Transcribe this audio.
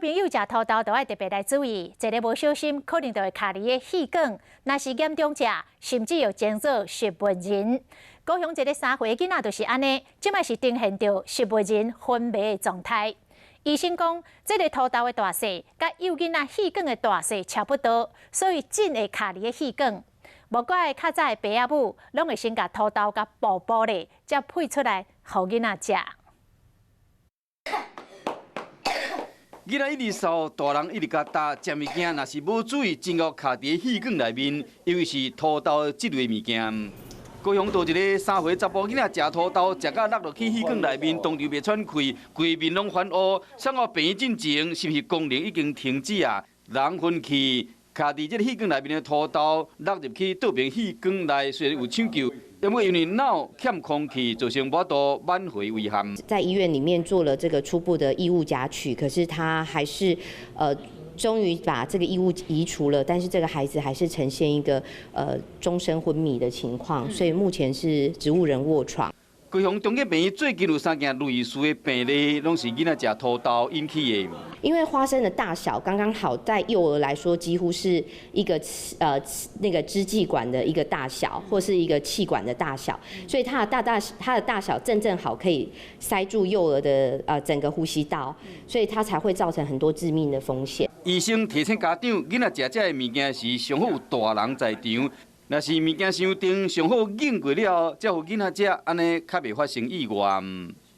朋友食土豆，就愛特別來注意，一个無小心，可能就會卡佇个氣管，若是嚴重者，甚至有稱做植物人。高雄一个3歲囡仔就是按呢，這擺是呈現著植物人昏迷的狀態。醫生講，這个土豆的大細，佮幼囡仔氣管的大細差不多，所以真會卡佇个氣管。無怪較早的爸仔母，攏會先共土豆共剝剝咧，才配出來予囡仔食。囡仔一直嗽，大人一直共焦，食物件若是無注意，真會卡佇氣管內面，尤其是土豆這類物件。高雄倒一个3歲查埔囡仔食土豆，食甲落落去氣管內面，當場袂喘氣，規面攏反烏，送到病院進前，心肺功能已經停止啊，人昏去，卡佇這个氣管內面的土豆落入去倒邊氣管內，雖然有搶救，不過因為腦欠空氣，造成無法度挽回遺憾。在醫院裡面做了這個初步的異物夾取，可是他還是終於把這個異物移除了，但是這個孩子還是呈現一個終身昏迷的情況，所以目前是植物人臥床。高雄中醫病院最近有三件類似的病例，攏是囡仔食土豆引起的。因為花生的大小剛剛好，在幼兒來說幾乎是一個那個支氣管的一個大小，或是一個氣管的大小，所以它的大小正正好可以塞住幼兒的整個呼吸道，所以它才會造成很多致命的風險。醫生提醒家長，囡仔食這个物件時，上好有大人在場。若是物件傷重，上好擰過了後，才予囡仔食，按呢較袂發生意外。